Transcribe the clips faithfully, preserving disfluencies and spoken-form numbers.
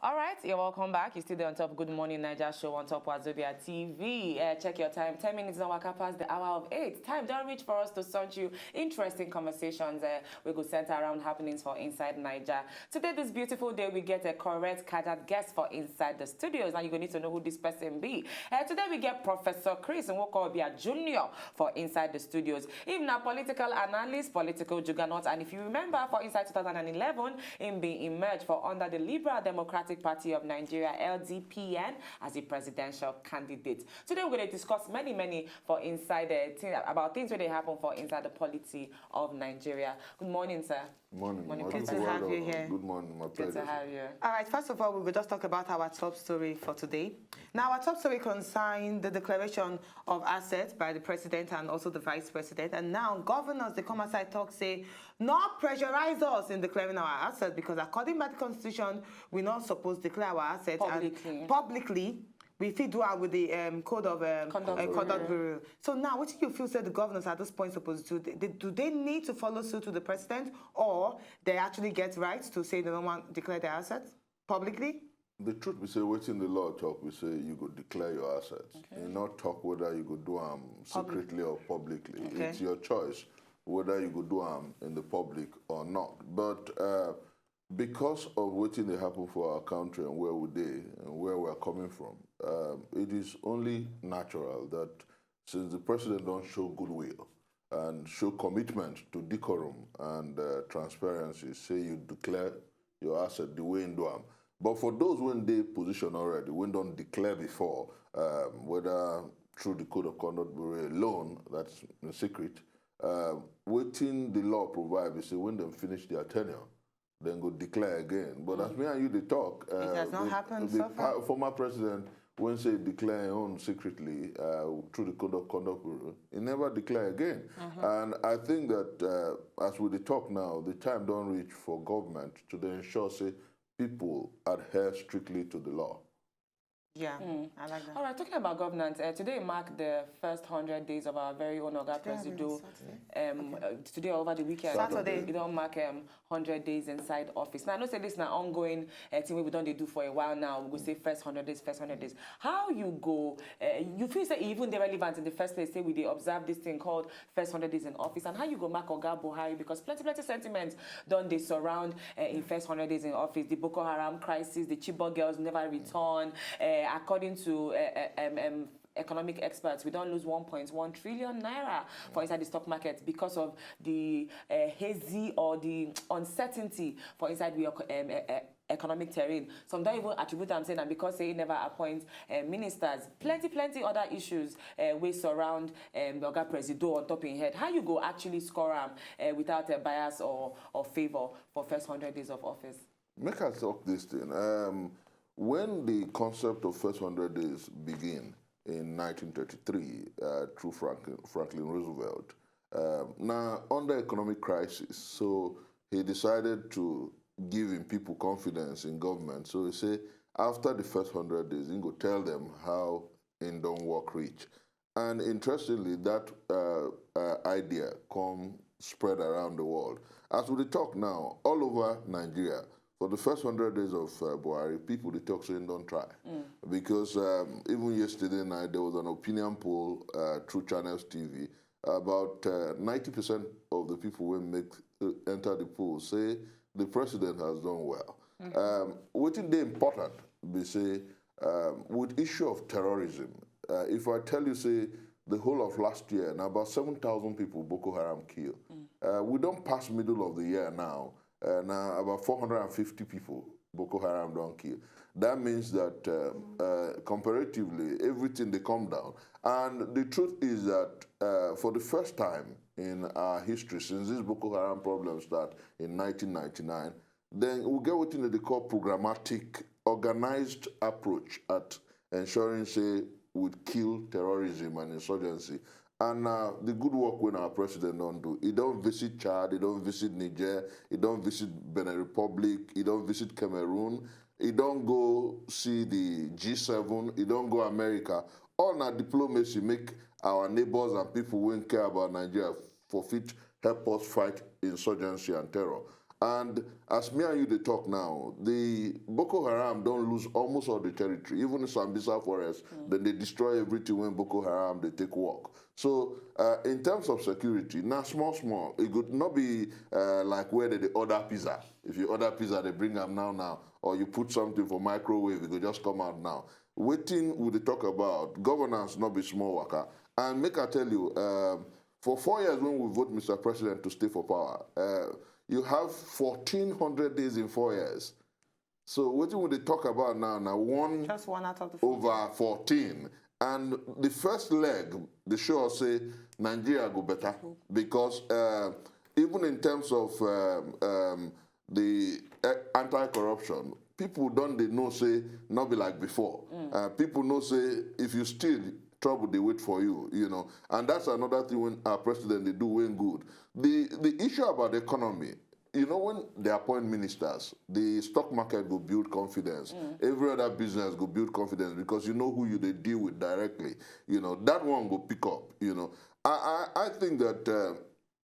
All right, you're welcome back. You still there on top Good Morning Naija show on top Wazobia T V. Uh, check your time. Ten minutes now, waka past the hour of eight. Time don't reach for us to send you interesting conversations. Uh, we go center around happenings for inside Naija. Today, this beautiful day, we get a correct cadet guest for inside the studios. Now you're going to need to know who this person be. Uh, today, we get Professor Chris Nwokobia Junior for inside the studios. Him na political analyst, political juggernaut, and if you remember, for inside two thousand eleven, him bin emerge for under the Liberal Democratic Party of Nigeria, L D P N, as a presidential candidate. Today we're going to discuss many, many for inside the thing about things wey dey happen for inside the polity of Nigeria. Good morning, sir. Morning. Morning, My Good to people, have well you done. Here. Good morning, my Good to pleasure. Have you. All right, first of all, we will just talk about our top story for today. Now, our top story concerns the declaration of assets by the president and also the vice president. And now, governors, they come outside talk, say, not pressurize us in declaring our assets because, according by the constitution, we're not supposed to declare our assets Publicly. And publicly. We fit do am with the um, code of um, Conduct uh, Bureau. Conduct Bureau. So now, what do you feel said the governors at this point supposed to do? They, do they need to follow suit to the president, or they actually get rights to say they don't want to declare their assets publicly? The truth be say, wetin the law talk, we say you go declare your assets. You not talk whether you go do am secretly or publicly. Okay. It's your choice whether you go do am in the public or not. But uh, because of wetin dey happen for our country and where we dey and where we are coming from, um, it is only natural that since the president don show goodwill and show commitment to decorum and uh, transparency, say you declare your asset the way you do am. But for those wey dey position already, wey don declare before, um, whether through the code of conduct bureau alone, that's in secret, uh, wetin the law provide be say when dem finish their tenure, dem go declare again. But as me and you dey talk, uh, It has not the, happened the so far. pa- former president when say declare im own secretly uh, through the code of conduct bureau, he never declare again. And I think that uh, as we dey talk now, the time don reach for government to dey ensure say people adhere strictly to the law. Yeah, I like that. All right, talking about governance, uh, today mark the first hundred days of our very own Oga Presido. Um, uh, today or over the weekend, Saturday. E don mark um, hundred days inside office. Now, I know say this na ongoing uh, thing wey we don dey do for a while now. We go say first hundred days, first hundred days. How you go? Uh, you feel say e even dey relevant in the first place? Say we dey observe this thing called first hundred days in office, and how you go mark Oga Buhari, because plenty plenty sentiments don dey surround uh, in first hundred days in office. The Boko Haram crisis, the Chibok girls never return. Uh, according to uh, uh, um, um, economic experts, we don lose one point one trillion naira for inside the stock market because of the uh, hazy or the uncertainty for inside the eco- um, uh, uh, economic terrain. Some don even attribute am say na because say e never appoint uh, ministers. Plenty plenty other issues uh, wey surround um, the Oga Presido on top im head. How you go actually score am uh, without a bias or, or favour for first hundred days of office? Make I talk this thing. Um, when the concept of first hundred days begin in nineteen thirty-three uh, through Franklin, Franklin Roosevelt, um, now under economic crisis, so he decided to give him people confidence in government. So he say after the first hundred days, he go tell them how he don work reach. And interestingly, that uh, uh, idea come spread around the world. As we dey talk now, all over Nigeria, for the first hundred days of uh, Buhari, people dey talk say he don try. Because um, even yesterday night, there was an opinion poll uh, through Channels T V. About uh, ninety percent of the people wey make uh, enter the poll say the president has done well. Um, wetin dey important be say um, with issue of terrorism, uh, if I tell you say the whole of last year, na about seven thousand people Boko Haram kill. Uh, we don pass middle of the year now. Uh, na about four hundred and fifty people Boko Haram don kill. That means that uh, uh, comparatively, everything dey come down. And the truth is that uh, for the first time in our history, since this Boko Haram problem start in nineteen ninety-nine, then we get wetin dem dey call programmatic, organized approach at ensuring say we kill terrorism and insurgency. And uh, the good work wey our president don do, he don visit Chad, he don visit Niger, he don visit Benin Republic, he don visit Cameroon, he don go see the G seven, he don go America. All na diplomacy make our neighbors and people wey care about Nigeria for fit help us fight insurgency and terror. And as me and you dey talk now, the Boko Haram don lose almost all the territory, even Sambisa forest, then they destroy everything when Boko Haram they take work. So uh, in terms of security, now small, small, it could not be uh, like where they, they order pizza. If you order pizza, they bring them now, now, or you put something for microwave, it could just come out now. Waiting with the talk about governance, not be small worker. And make I tell you, um, for four years when we vote Mister President to stay for power, uh, you have fourteen hundred days in four years. So what we dey talk about now, now one Just one out of the over fourteen. And the first leg, the show say Nigeria go better because uh, even in terms of um, um, the uh, anti-corruption, people don't they know say not be like before. Uh, people know say if you steal, trouble they wait for you, you know. And that's another thing when our president they do when good. The the issue about the economy, you know, when they appoint ministers, the stock market go build confidence. Every other business go build confidence because you know who you they deal with directly. You know, that one go pick up, you know. I, I, I think that uh,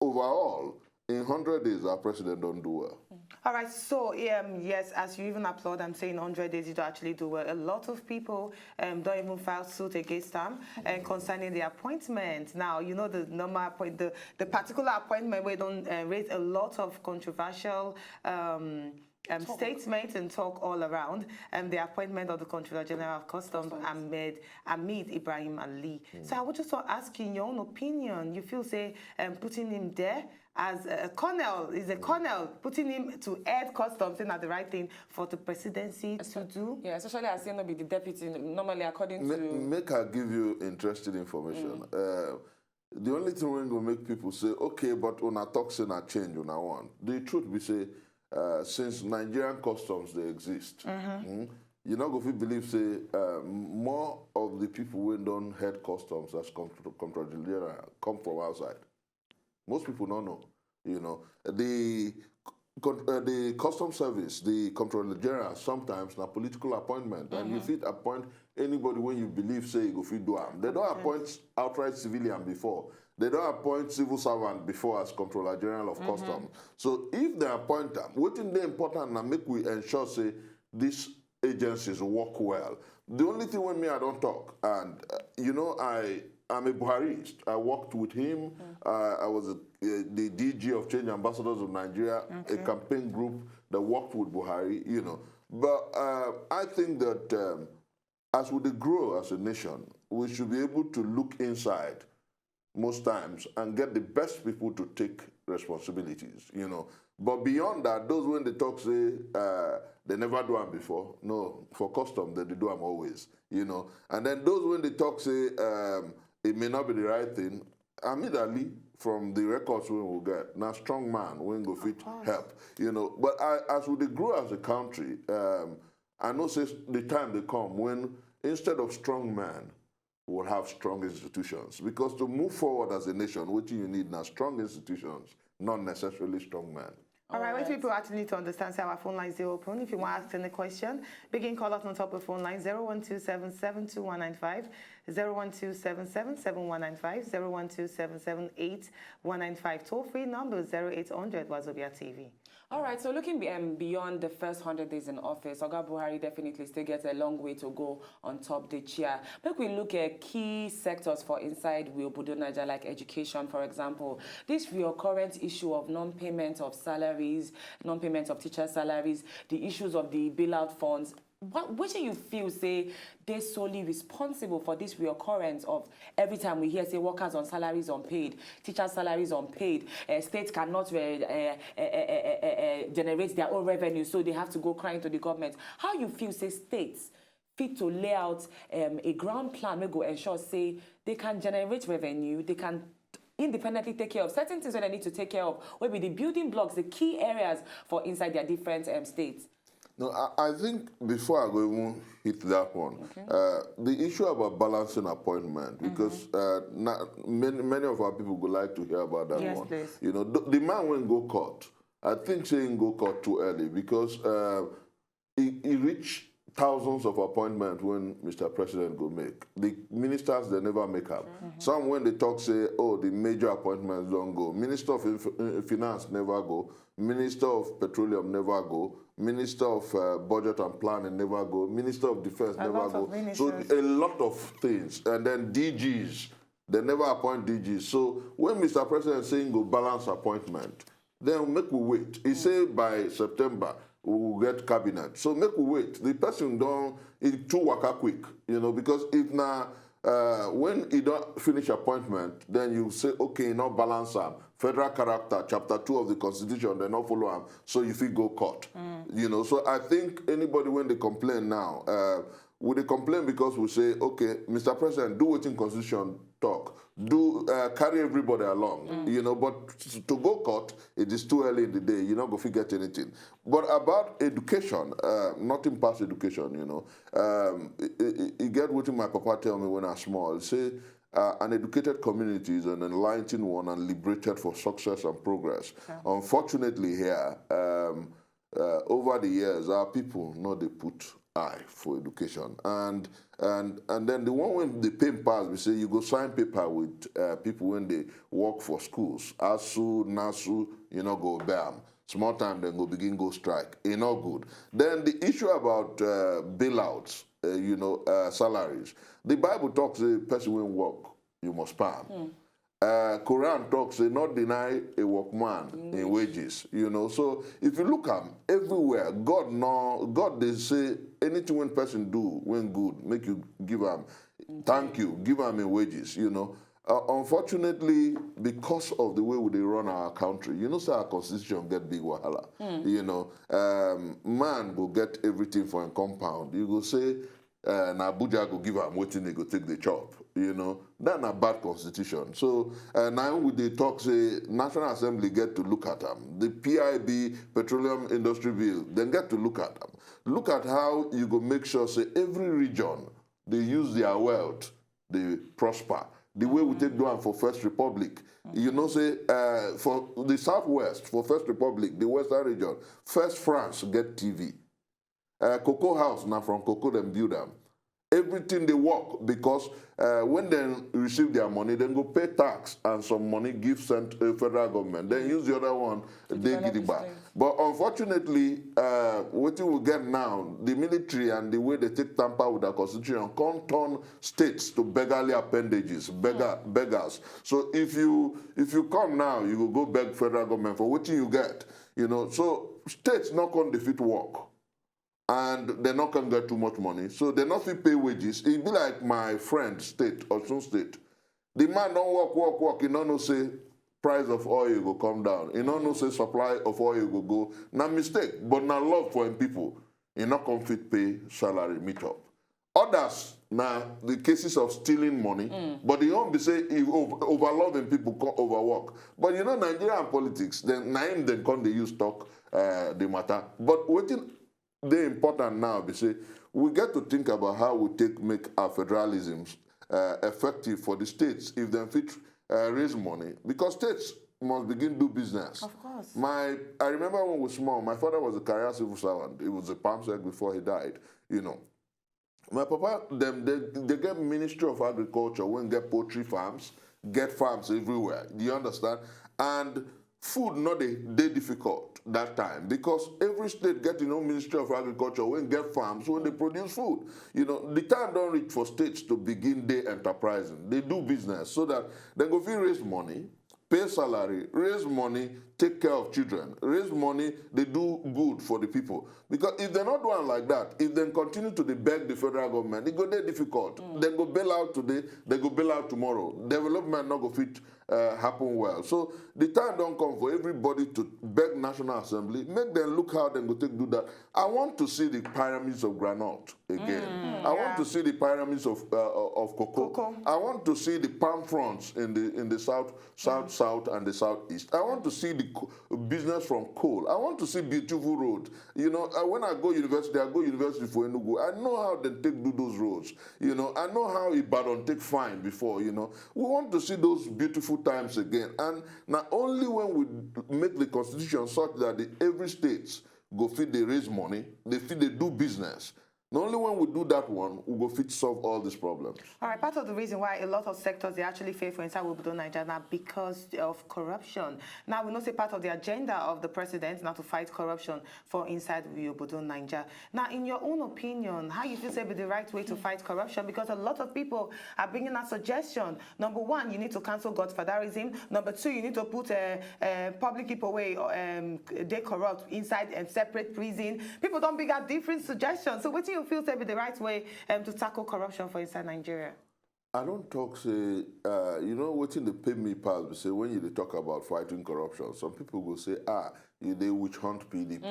overall, in hundred days, our president don't do well. All right, so um, yes, as you even applaud, I'm saying hundred days, you don't actually do well. A lot of people um, don't even file suit against them and concerning the appointment. Now, you know the normal appoint, the, the particular appointment where don't uh, raise a lot of controversial um, um, statements and talk all around, and the appointment of the Controller General of Customs, Ahmed Ahmed Ibrahim Ali. So I would just want to ask, in your own opinion, you feel say um, putting him there as a colonel is a colonel, putting him to head customs, is not the right thing for the presidency to do? Yeah, especially as he not be the deputy. Normally, according Ma- to Make I give you interesting information. Uh, the only thing when go make people say, okay, but una talk say na change una want. The truth be say, uh, since Nigerian customs they exist, mm, you not go fit believe say uh, more of the people when don't head customs as control general come from outside. Most people don't know. You know the con- uh, the custom service, the controller general, sometimes na political appointment, and you fit appoint anybody when you believe say you go fit do am. They don't appoint outright civilian before. They don't appoint civil servant before as controller general of custom. So if they appoint them, what is important now make we ensure say these agencies work well. The only thing when me I don't talk, and uh, you know I I'm a Buharist. I worked with him. Uh, I was a, uh, the D G of Change Ambassadors of Nigeria, a campaign group that worked with Buhari. You know, but uh, I think that um, as we dey grow as a nation, we should be able to look inside most times and get the best people to take responsibilities. You know, but beyond that, those when they talk say uh, they never do am before. No, for custom they dey do am always. You know, and then those when they talk say um, it may not be the right thing. Ahmed Ali, from the records we will get, now strong man when go fit help. You know, but I, as we dey grow as a country, um, I know say the time they come when instead of strong man, we'll have strong institutions. Because to move forward as a nation, what you need now strong institutions, not necessarily strong men. All right, what people actually need to understand say our phone lines are open. If you want to ask any question, begin call us on top of phone line zero one two seven seven two one nine five, zero one two seven seven seven one nine five, zero one two seven seven eight one nine five. Toll free number zero eight hundred Wazobia T V. All right, so looking be, um, beyond the first hundred days in office, Oga Buhari definitely still gets a long way to go on top the chair. Make we look at key sectors for inside we Obodo Naija, like education, for example. This reoccurrent issue of non-payment of salaries, non-payment of teacher salaries, the issues of the bailout funds. What, what do you feel say they solely responsible for this reoccurrence of every time we hear say workers on salaries unpaid, teachers salaries unpaid, uh, states cannot uh, uh, uh, uh, uh, uh, generate their own revenue, so they have to go crying to the government. How you feel say states fit to lay out um, a ground plan wey go ensure say they can generate revenue, they can independently take care of certain things that they need to take care of, wey be the building blocks, the key areas for inside their different um, states? No, I, I think before I go even hit that one, uh, the issue about balancing appointment, because uh, na, many, many of our people would like to hear about that Yes, one. Please. You know, the, the man when go court, I think saying go court too early because uh, he, he reached thousands of appointments when Mister President go make. The ministers, they never make up. Some when they talk say, oh, the major appointments don't go. Minister of Inf- uh, Finance never go. Minister of Petroleum never go. Minister of uh, Budget and Planning never go. Minister of Defense A never lot go. of So ministers. A lot of things. And then D Gs, they never appoint D Gs. So when Mister President saying go balance appointment, then make we wait. He say by September we will get cabinet. So make we wait. The person don't it too waka quick, you know, because if na uh, when he don't finish appointment, then you say okay, not balance am. Federal character, chapter two of the constitution, they not follow am, so you fit go court. You know, so I think anybody when they complain now, uh, we dey complain because we say, okay, Mister President, do wetin constitution talk, do uh, carry everybody along, you know, but to go court, it is too early in the day, you no go fit get anything. But about education, uh, nothing pass education, you know. Um, e, e, e get wetin my papa tell me when I small. He say, uh, an educated community is an enlightened one and liberated for success and progress. Unfortunately here, um, uh, over the years, our people no dey put eye for education. And and and then the one wey dey pain pass be say you go sign paper with uh, people wey dey work for schools, ASUU, NASUU, you no go obey am. Small time, dem go begin go strike. E no good. Then the issue about uh, bailouts, uh, you know, uh, salaries. The Bible talks say person wey work, you must pay am. Uh, Quran talks say not deny a workman in wages, you know. So if you look am everywhere, God no, God dey say anything when person do when good, make you give am, thank you, give am in wages, you know. Uh, unfortunately, because of the way we dey run our country, you know, say our constitution get big wahala. You know, um, man go get everything for him compound. You go say uh, na Abuja go give am wetin they go take the chop. You know, that na bad constitution. So uh, now we dey talk say National Assembly get to look at them. The P I B, Petroleum Industry Bill, then get to look at them. Look at how you go make sure say every region they use their wealth, they prosper. The way we take do am for First Republic, you know, say uh, for the Southwest, for First Republic, the Western region, first France get T V. Uh, Cocoa House na from cocoa dem build am. Everything dey work because uh, when dem receive their money, dem go pay tax and some money give cent uh, federal government. Then use the other one dey gidigba. But unfortunately, uh, wetin we get now, the military and the way they take tamper with our constitution come turn states to beggarly appendages, beggar, beggars. So if you if you come now, you go go beg federal government for wetin you get. You know, so states no come dey fit work and they no come get too much money, so they no fit pay wages. E be like my friend state, Osun State. The man don work, work, work. He no know say price of oil go come down. He no know say supply of oil go go. Na mistake, but na love for him people. He no come fit pay salary meet up. Others na the cases of stealing money, but the own be say he ov- overlove him people, come overwork. But you know, Nigeria and politics, then na him dem come dey use talk uh, the matter. But wetin dey important now be say we get to think about how we take make our federalisms uh, effective for the states if dem fit uh, raise money, because states must begin do business. Of course. My, I remember when we were small, my father was a career civil servant. He was a PAMSEC before he died, you know. My papa, them, they, they get Ministry of Agriculture, when get poultry farms, get farms everywhere. Do you understand? And food not dey dey difficult that time, because every state get, you know, Ministry of Agriculture, when get farms, when they produce food. You know, the time don't reach for states to begin their enterprising. They do business so that they go fit raise money, pay salary, raise money, take care of children, raise money, they do good for the people. Because if they not do am like that, if they continue to dey beg the federal government, it go dey difficult. They go bail out today, they go bail out tomorrow. Development not go fit uh, happen well. So the time don't come for everybody to beg National Assembly, make them look how they go take do that. I want to see the pyramids of granite again. I want to see the pyramids of uh, of cocoa. I want to see the palm fronts in the in the south, south, south, and the southeast. I want to see the co- business from coal. I want to see beautiful road. You know, uh, when I go university, I go university for Enugu. I know how they take do those roads. You know, I know how Ibadan take fine before. You know, we want to see those beautiful times again. And not only when we make the constitution such that the, every state go fit they raise money, they fit they do business. Na only when we do that one, we go fit solve all these problems. All right, part of the reason why a lot of sectors dey actually fail for inside obodo Naija na because of corruption. Now, we know say part of the agenda of the president na to fight corruption for inside we obodo Naija. Now, in your own opinion, how you feel say be the right way to fight corruption? Because a lot of people are bringing a suggestion. Number one, you need to cancel godfatherism. Number two, you need to put uh, uh, public people wey um, dey corrupt inside a separate prison. People don bring out different suggestions. So wetin you feel say be the right way um, to tackle corruption for inside Nigeria? I don talk say, uh, you know wetin dey pain me pass be say when you dey talk about fighting corruption, some people go say, ah, you dey witch hunt P D P.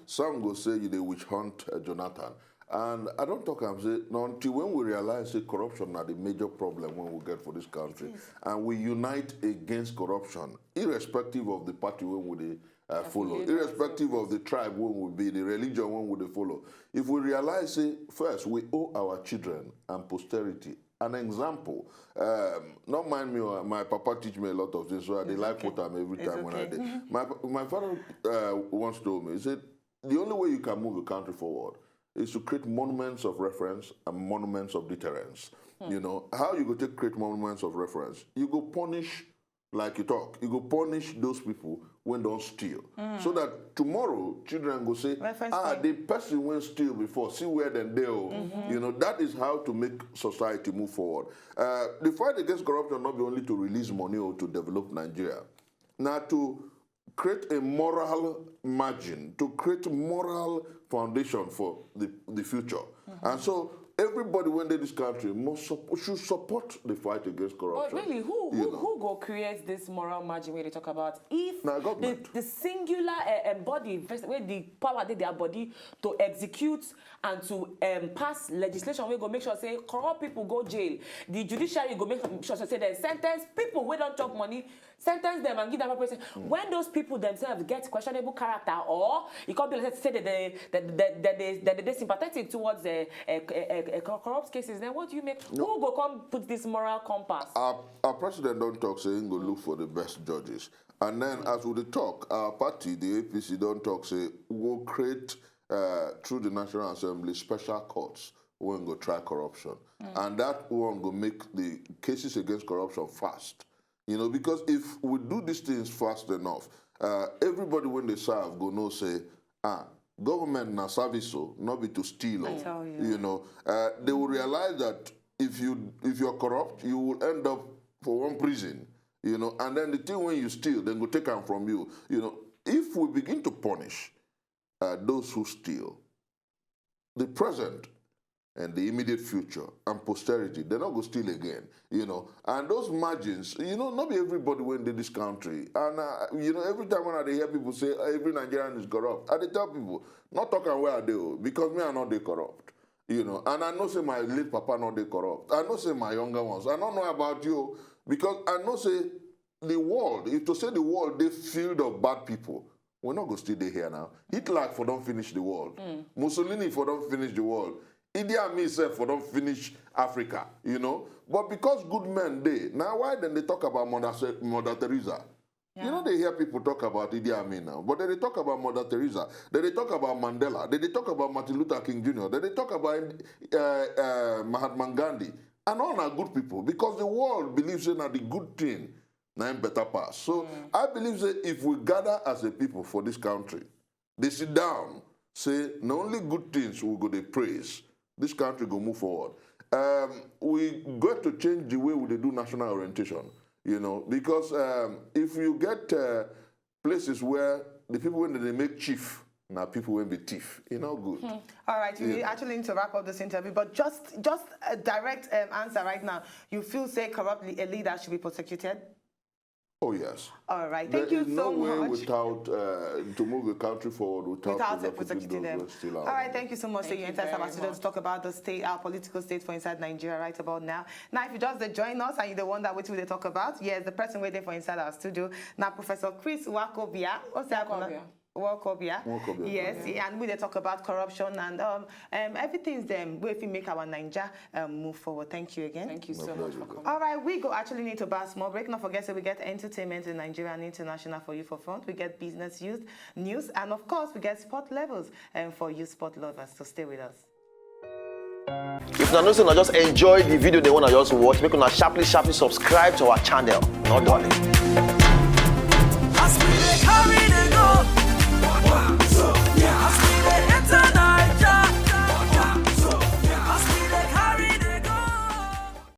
Some go say you dey witch hunt uh, Jonathan. And I don talk am say na until when we realize say corruption na the major problem wey we get for this country, and we unite against corruption, irrespective of the party wey we dey uh, follow, irrespective of the tribe wey we be, the religion wey we dey follow. If we realize say first we owe our children and posterity an example. Um, not mind me, uh, my papa teach me a lot of things, so I dey like quote am every time when I dey. My my father uh, once told me, he said, the only way you can move a country forward is to create monuments of reference and monuments of deterrence. You know, how you go take create monuments of reference? You go punish, like you talk, you go punish those people wey don steal. So that tomorrow, children go say, Reference ah, point. The person wey steal before, see where dem dey o. You know, that is how to make society move forward. Uh, the fight against corruption not be only to release money or to develop Nigeria. Na to create a moral margin, to create moral foundation for the, the future. And so everybody wey dey this country must sup should support the fight against But corruption. Really, who You who, know. Who go create this moral margin wey dey talk about? If Na the, government. The singular uh, um, body invest- wey the power dey their body to execute and to um, pass legislation wey go make sure say corrupt people go jail, the judiciary go make sure say dem sentence people wey don chop money, sentence them and give them appropriate. When those people themselves get questionable character, or e come be like say they they they they they, they, they sympathetic towards uh, uh, uh, uh, corrupt cases, then what do you make? Who go come put this moral compass? Our, our president don talk say he go look for the best judges. And then as we dey talk, our party, the A P C, don talk say we go create uh, through the National Assembly special courts wey go try corruption. And that one go make the cases against corruption fast. You know, because if we do these things fast enough, uh, everybody wey dey serve go know say, ah, government na service o, no be to steal o. I tell you. You know, uh, they will realize that if you if you're corrupt, you will end up for one prison. You know, and then the thing wey you steal, dem go take am from you. You know, if we begin to punish uh, those who steal, the present and the immediate future and posterity, dem no go steal again, you know. And those margins, you know, no be everybody wey dey this country. And, uh, you know, every time when I dey hear people say, "Ah, every Nigerian is corrupt," I dey tell people, no talk am where I dey o, because me, I no dey corrupt, you know. And I know say my late papa no dey corrupt. I know say my younger ones, I no know about you, because I know say the world, if to say the world dey filled of bad people, we no go still dey here now. Hitler for don finish the world. Mussolini for don finish the world. Idi Amin sef for don finish Africa, you know. But because good men dey, na why dem dey talk about Mother, Se- Mother Teresa. You know, they hear people talk about Idi Amin now, but they dey talk about Mother Teresa. They dey talk about Mandela. They dey talk about Martin Luther King Junior. They dey talk about uh, uh, Mahatma Gandhi. And all are good people, because the world believes say na the good thing na im better pass. So I believe say if we gather as a people for this country, they sit down, say na only good things we go dey praise, this country go move forward. Um, we got to change the way we dey do national orientation, you know, because um, if you get uh, places where the people wey dey make chief na people wey be thief, e no good. All right, we actually need to wrap up this interview, but just just a direct um, answer right now. You feel say corrupt le- a leader should be prosecuted? Oh yes. All right, There thank you is no so way much. Without uh, to move the country forward without, Without prosecuting prosecuting those them. Who still are. All right, thank you so much. So Thank you you entered very our studio much. To talk about the state, our political state for inside Nigeria right about now. Now, if you just dey join us and you dey wonder what we dey talk about, yes, the person wey dey for inside our studio na Professor Chris Nwakobia. What's that? Nwakobia. Nwakobia. Nwakobia, Yes, and we dey talk about corruption and um, um, everything dem wey fit make our Naija um, move forward. Thank you again. Thank you so much pleasure. For coming. All right, we go actually need to buy a small break. Don't forget that we get entertainment in Nigeria and international for you for front. We get business news, news, and of course, we get sport levels and for you sport lovers. So stay with us. I know say una just enjoy the video dem wey una just watch. Make una sharply, sharply subscribe to our channel. No dulling.